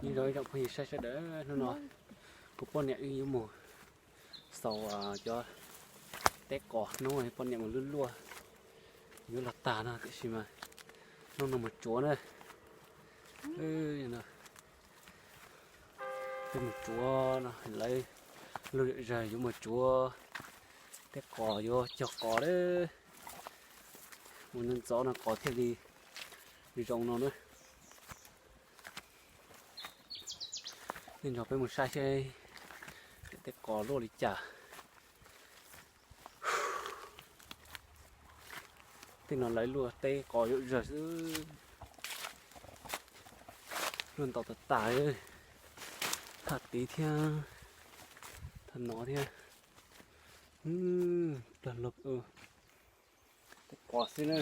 Nyob zoo ib tsoom phooj ywg sawv daws, hnub no kuv poj niam wb yuav mus xaus cov teb qos, hnub no poj niam mus luaj luaj yuav los tag no tiam sis mas hnub no mus tsuav na. Twb mus tsuav no, lawv luaj zom zaws yuav mus tsuav teb qos, yuav cog qos lawm. Mus ntxov ntxov no qos thiaj li zoo no na. Nej nrog peb mus saib seb tej qos luaj li cas. Tej no lawv luaj teb qos yuav zog xwb. Luaj ntau tas tas, thaj tid thiab, thaj no thiab. Plag lug tej qos xwb na.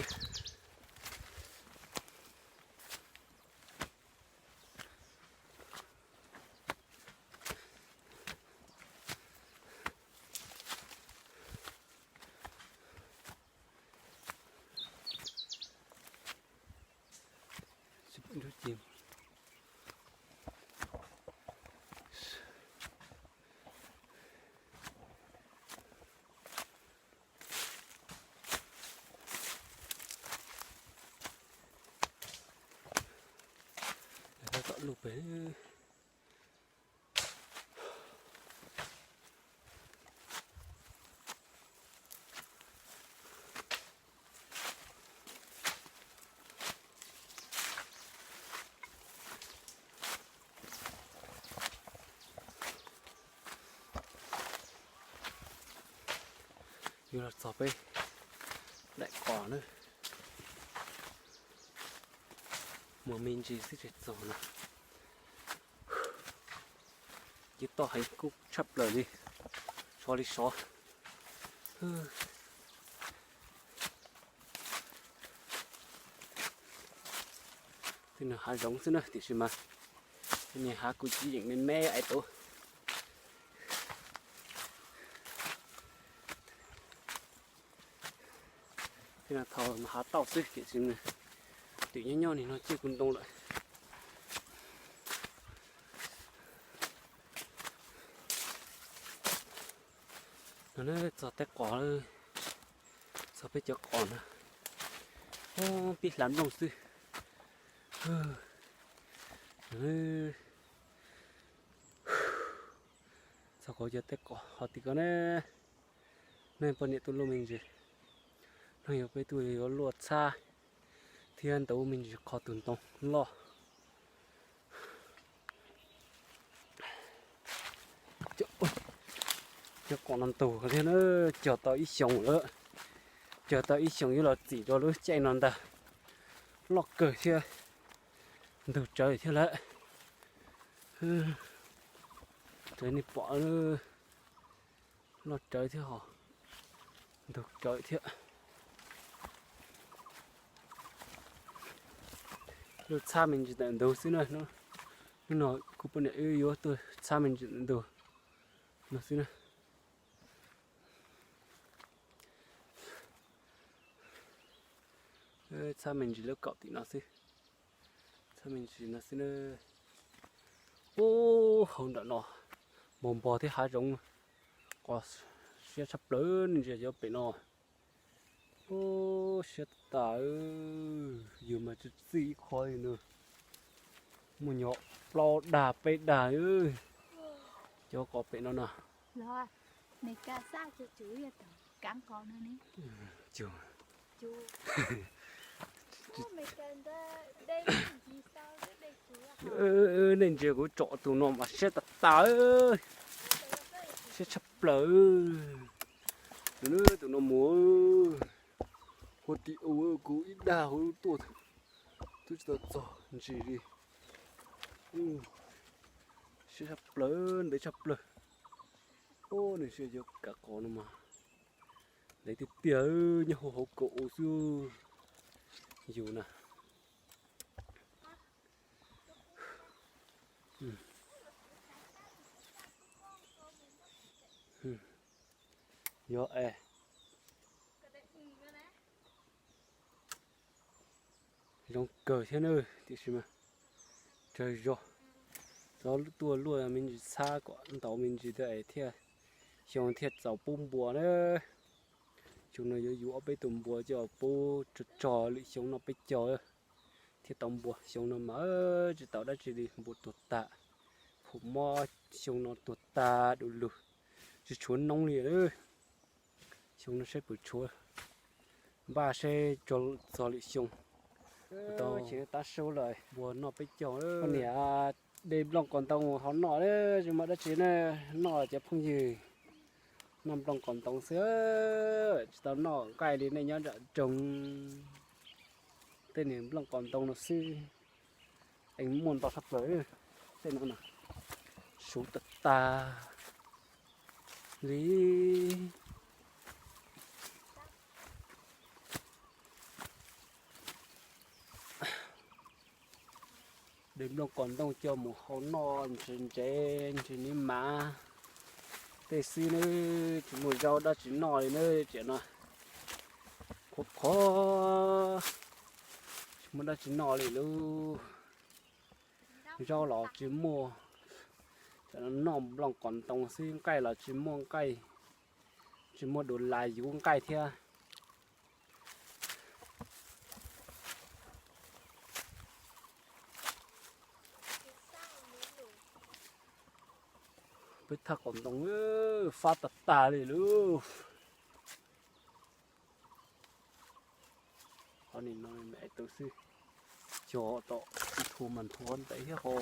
Tom lub pem. Yuav los txog peb daim qos na. Muaj me ntsis xwb tsis txog no. Ces toj heev kub tshaj plaws li, sov li sov. Tej no hav zoov xwb na tiam sis mas niag hav kuj tsis yeem me me ais tuv. Tej no thaum mas hav tauj xwb tiam sis twm nyob nyob nim no ciaj kuv ntoo lawm. No txog tej qos, txog peb cov qos na. Pib hlav nplooj xwb. Txog kuv cov tej qos ho tim ko ne. Neeg poj niam tuaj luaj me ntsis, neeg yuav peb tuaj yuav luaj txhab thiab ntawd me ntsis qhov tus ntoo loj. Cov qos no ntug thiab na, cog tau ib xyoos lawm, cog tau ib xyoos yuav los txim rau lub caij no ntag. Loj kawg thiab, ntug tsawv thiab lawm. Raws nej pom, loj tsawv thiab ho ntug tsawv thiab. Luaj txhab me ntsis ntawm ntug xwb na. Hnub no kuv poj niam wb yuav tuaj txhab me ntsis ntawm ntug no xwb na. Txhab me ntsis lub kaum tim no xwb. Txhab me ntsis no xwb na. Ub, hauv nram no npog npog thiab hav zoov, qos siab tshaj plaws, nej ntsia cov pem no. Ub, siab tas tas, yus mas tsis txij ib qho li na. Muaj nyuag plaub dag peb dag, cov qos pem no na. Nej ntsia kuv tsom tus no mas siab tas tas, siab tshaj plaws. Tus no mus, huab tim u kuv ib dag huv tuaj, twb tsis tau txog ntsis li. Siab tshaj plaws, ntev tshaj plaws. Ub, nej ntsia cov kav qos no mas ntev tiag tiag, nyob hauv hauv kaum u xwb. Yus na. Yog es, zoo kawg thiab na, tiam sis mas tsawg zog. Tuaj luaj me ntsis txhab kom ntau me ntsis thiab es thiaj, xyoo thiaj txaus pub npua na. Xyoo no yuav yug ob peb tug npua coj pub tso tso lwm xyoo noj peb caug thiaj tau npua. Xyoo no mas tsis tau dab tsi li, npua tuag tag, pum mob xyoo no tuag tag du lug, tsis tshuav noob li. Xyoo no seb puas tshuav, npaj seb txog lwm xyoo. Tau tab sub lawm, npua noj peb caug. Poj niam, de nplooj kaus ntoo hau noj, tsis muaj dab tsi ne, noj cov phooj ywg, noj nplooj kaus ntoo xwb, tsis tau noj nqaij li nej nyob nram nroog. Tej niag nplooj kaus ntoo no xwb, eej muaj ntau tshaj plaws. Tej no na, suv tag tag li. De nplooj kaus ntoo coj mus hau noj ntses ntsev ntses niv mav tej xwb nawb, tsis muaj zaub dab tsi noj li nawb. Tiam no qhuav qhuav, tsis muaj dab tsi noj li lauj. Zaub los tsis muaj, tiam no noj nplooj kaus ntoo xwb, nqaij los tsis muaj nqaij, tsis muaj du las yuv nqaij thiab. Peb thaj kaus ntoo fab tag tag li lauj. Qhov nim no me tus xwb, cog tom nthua mas nthua ntev thiab ho,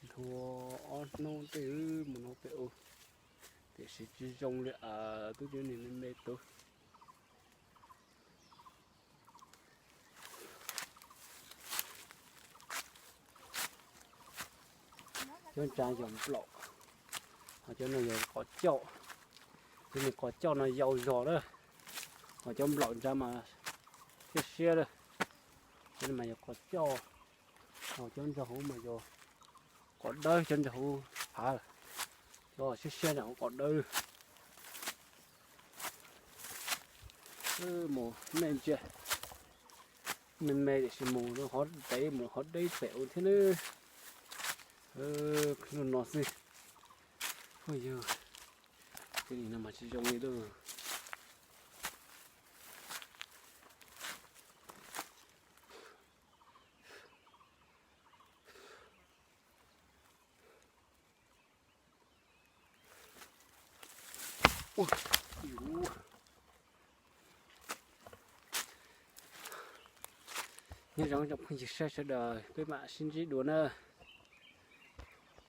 nthua ob hnub tej mus no peb ua, tiam sis tsis zoo li as tub cov niag me me tus. Cov ntsa yog nplaum, ho cov no yog qos cauj. Cov niag qos cauj no yau zog na, ho cov nplaum ntsa mas thiab siab lawm. Cov no mas yog qos cauj, ho cov ntsa huv mas yog qos dawb, cov ntsa huv phav, cov siab siab ntsa huv qos dawb. Mus me ntsia, me me tiam sis mus qhov deb, mus qhov deb pem ua thiab nawb. Hnub no xwb, ua yog, tej no mas tsis zoo li lauj. Nyob zoo tsoom phooj ywg sawv daws, peb mam sib ntsib dua na.